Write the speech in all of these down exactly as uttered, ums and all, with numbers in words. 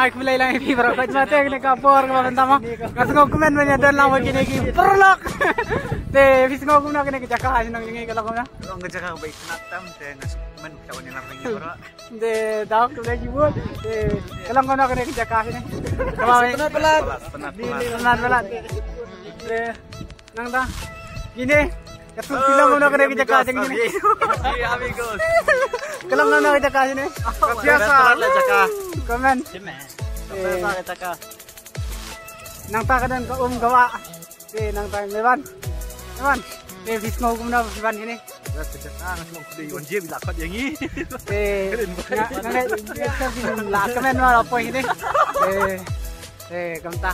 Ai, khublei lang ïa phi baroh, bad ma te kane ka por kaba mynta ma nga sngewkmen ban ïadon lang bad kine ki paralok. Te phi sngew kumno kane ka jaka, shnong jong ngi ka long kumno? Long ka jaka ba itynnat tam, te nga sngewkmen ban ïadon lang bad ngi baroh. Te dau khublei shibun. Te ka long kumno kane ka jaka shane? Kaba sngewtynnat palat. Sngewtynnat palat. Te nangta kine ka tu, ka long kumno kane ka jaka jong ngi ne? Amigos. Ka long kumno ka jaka shane? Biasa la jaka. Komen. Biasa la jaka. Nangta ka don ka um ka wah. Te nangta Meban. Meban. Te phi sngew kumno phi wan shane? Ka jaka nga sngew khublei wan jia, phi la khot ïa ngi. Te nga nga ne ka phi la comment ma la poi shane. Te te kumta.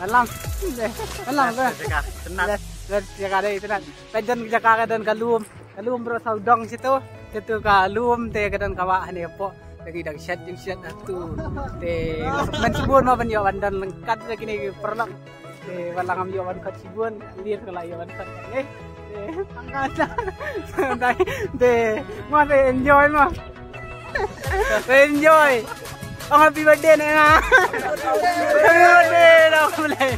Alang. Te alang ka. Jaka itynnat. Jaka dei itynnat. Ka don jaka, ka don ka lum. Ka lum baroh sawdong shitu. Shitu ka lum te ka don ka wah hangne hapoh. Te ngi dang shet jingshet hatu. Te man shibun ma ban ïoh ban don ryngkat da kine ki paralok. Te ba la ngam ïoh ban khot shibun, lir ka la ïoh ban khot. Eh. Te angkat. Te te ma te enjoy ma. Enjoy. Oh, happy birthday ne nga. Happy birthday dong, Blei.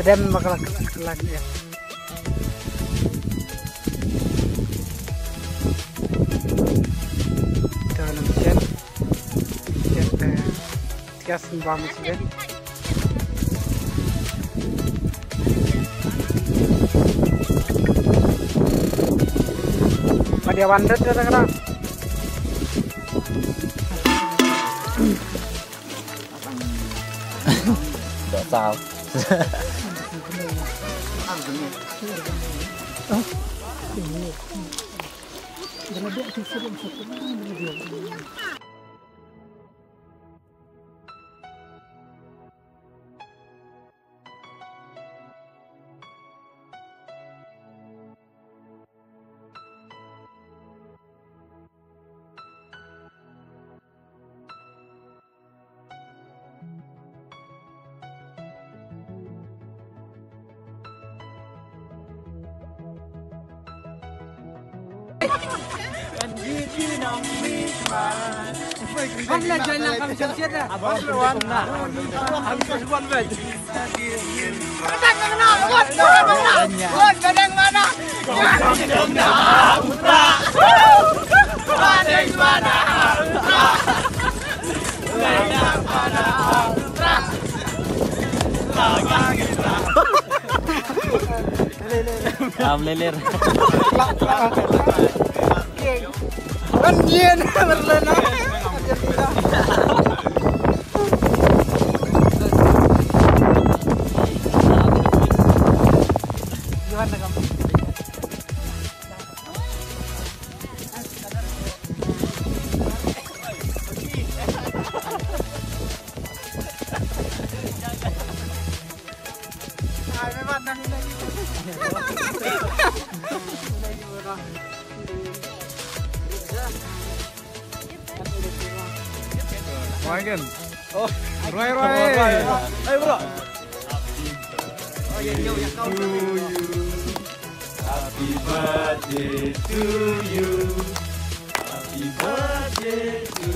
Kedem bakal kelak ya. Kita nak chat, chat, eh, tias bang sih. Pada wandet dah kena. Dok tau. Ah, meleler. Kan yen berlena. Gimana kamu? Morgan. Oh, Roy, Roy. Hey, bro. Oh, yeah, yo, yeah, kau. Happy birthday to you. Happy birthday to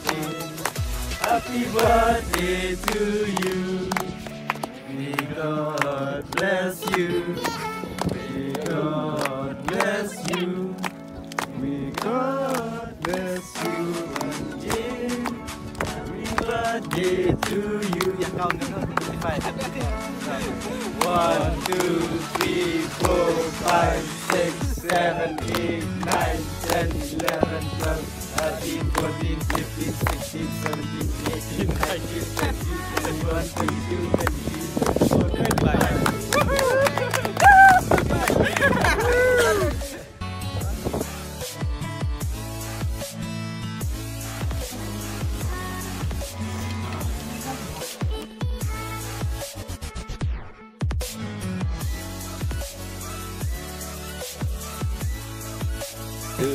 you. Happy birthday to you. May God bless you. May God bless you. May God bless you again. Happy birthday to you. Yang kau ni, no? Five. One, two, three, four, five, six, seven, eight, nine, ten, eleven, twelve, thirteen, fourteen, fifteen, sixteen, seventeen, eighteen, nineteen, twenty, twenty-one, twenty-two, twenty-three, twenty-four, twenty-five. Bek,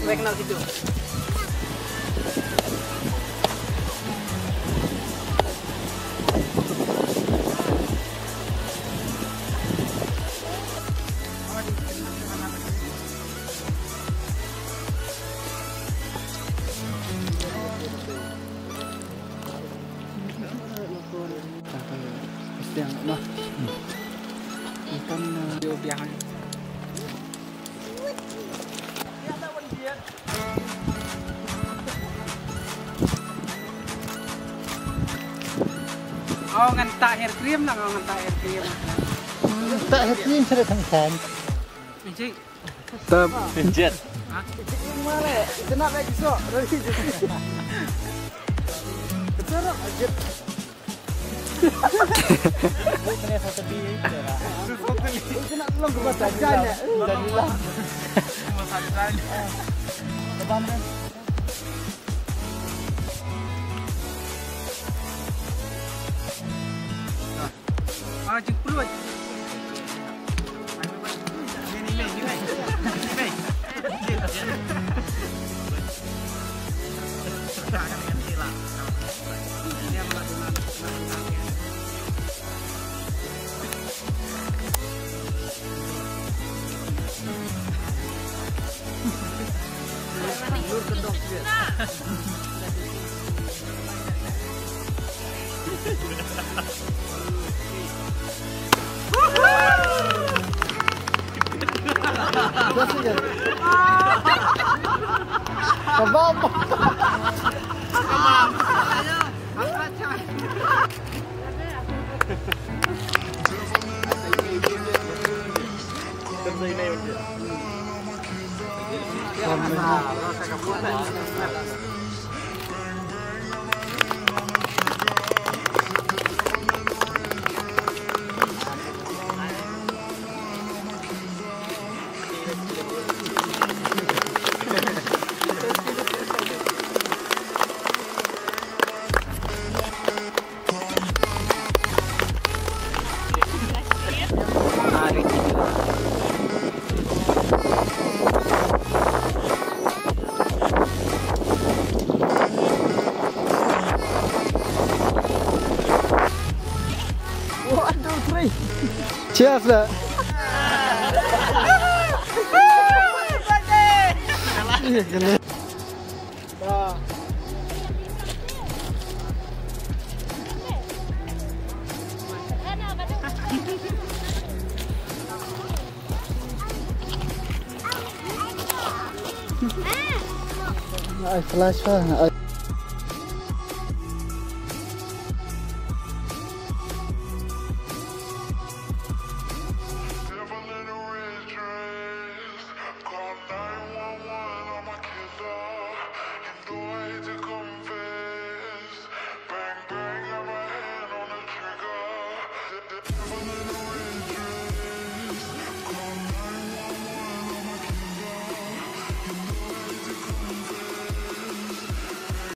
bek na situ. Oh, ngan tah hair cream lang, oh, ngan tah hair cream. Tah hair cream seret thang khan. Ijik. Tap. Jet. Ah, jingpluit. Tamam. One, two, three. Cheers, lah. Ai, flash, ha.